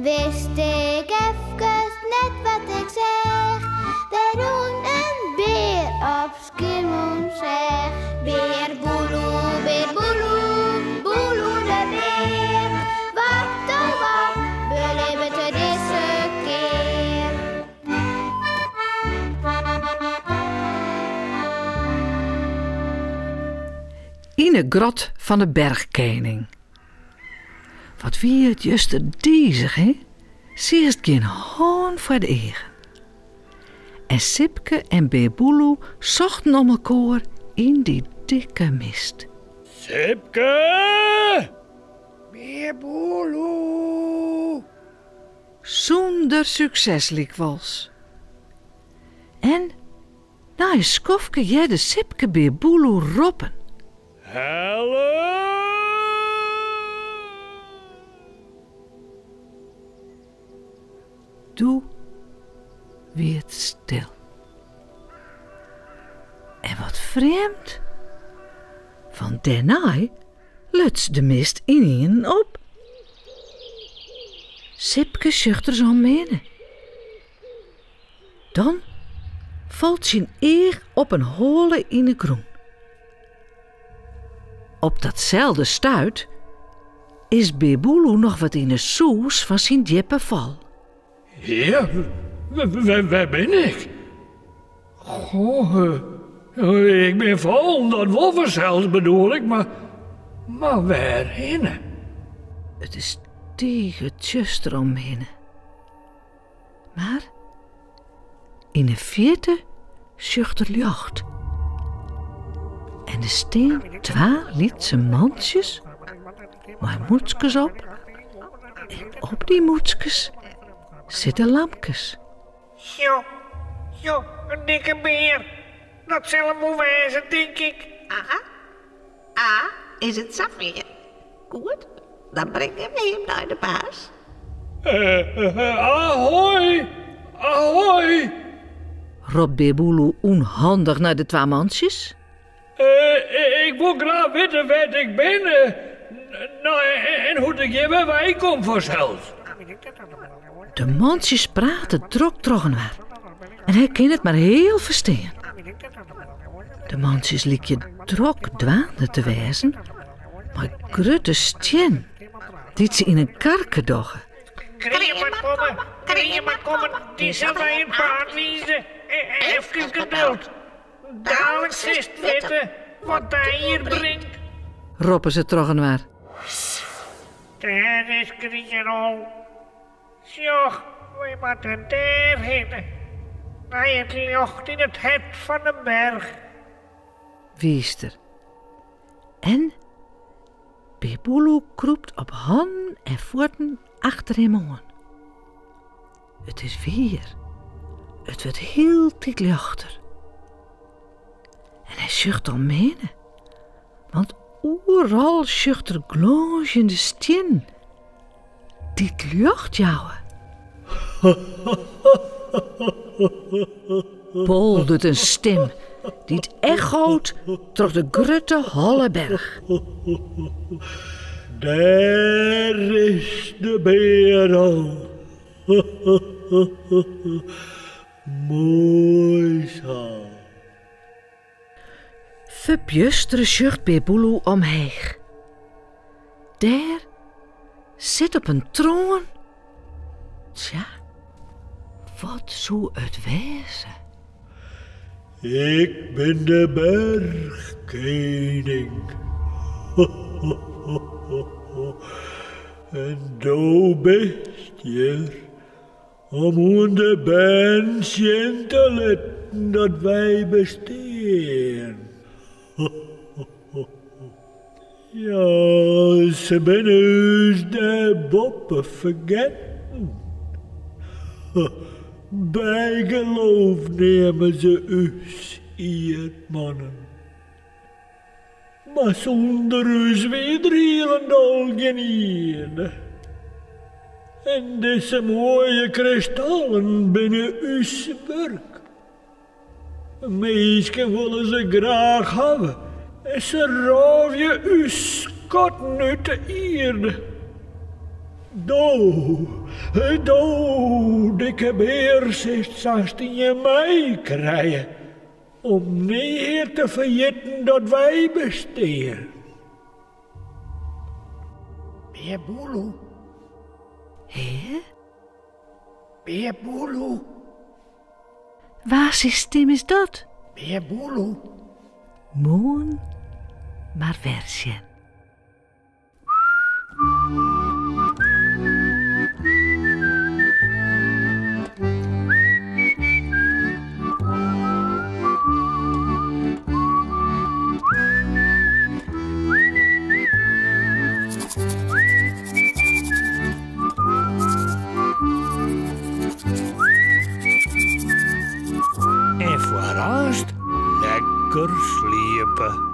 Wist ik efkes net wat ik seach. Der rûn in bear op Skiermûntseach. Bear Boeloe, bear Boeloe, Boeloe de bear. Wat oh wat belibbet er dizze kear? Yn 'e grot fan 'e berchkening. Wat wie it juster dizich, hè? Seachst gjin hân foar de eagen. En Sipke en Bear Boeloe sochten om elkoar yn dy dikke mist. Sipke! Bear Boeloe! Sûnder sukses lykwols. En nei in skoftke hearde Sipke Bear Boeloe roppen. Help! Doe wie it stil. En wat frjemd, want dêrnei luts de mist ynienen op. Sipke sjocht ris om hinne. Dan falt syn each op in hoale yn 'e grûn. Op datselde stuit is Bear Boeloe noch wat yn 'e sûs fan syn djippe fal. Hear, wêr bin ik? Goh, ik bin fallen, dat wol fansels bedoel ik, mar, mar wêrhinne? It is tige tsjuster om him hinne. Mar yn 'e fierte sjocht er ljocht. En der stean twa lytse mantsjes mei mûtskes op en op dy mûtskes sitte lampkes. Sjo, sjo, in dikke bear. Dat sil him wol wêze, tink ik. Aha, ah, is it safier? Goed, dan bringe we him nei de baas. Ahoy! Ahoy! Ropt Bear Boeloe ûnhandich nei de twa mantsjes. Ik wol graach witte wêr't ik bin en hoe't ik hjir wer weikom fansels. De mantsjes prate drok trochinoar en hy kin it mar heal ferstean. De mantsjes lykje drok dwaande te wêzen mei grutte stiennen dy't se yn in karke dogge. Krije mar komme, krije mar komme, dy sil dy it paad wize. Efkes geduld. Dalik silst witte wat dy hjir bringt. Roppe se trochinoar. Dêr is Krieger al. Sjoch, wy moatte dêr hinne. Nei it ljocht yn it hert fan de berch. Wiist er. En Bear Boeloe krûpt op hannen en fuotten achter him oan. It is wier, it wurdt hieltyd ljochter. En hy sjocht om hinne, want oeral sjocht er glânzjende stiennen dy't ljocht jouwe. Boldert in stim dy't echoot troch de grutte holle berch. Dêr is de bear al. Moai sa. Ferbjustere sjocht Bear Boeloe omheech. Dêr sit op in troan, tsja, wat soe it wêze? Ik bin de berchkening. En do bist hjir om oan de bern sjen te litten dat wy bestean. Ja, se binne ús dêr boppe fergetten. Bygeloof neame se ús ierdmannen. Mar sûnder ús wie der hielendal gjin ierde. En dizze moaie kristallen binne ús wurk. Minsken wolle se graach hawwe en se rôvje ús skatten út de ierde. Do, do, dikke bear, silst sa'nst ien meikrije om nea te ferjitten dat wy bestean. Bear Boeloe. Hé? Bear Boeloe. Wa syn stim is dat? Bear Boeloe. Moarn mar wer sjen. En foar aanst lekker sliepe.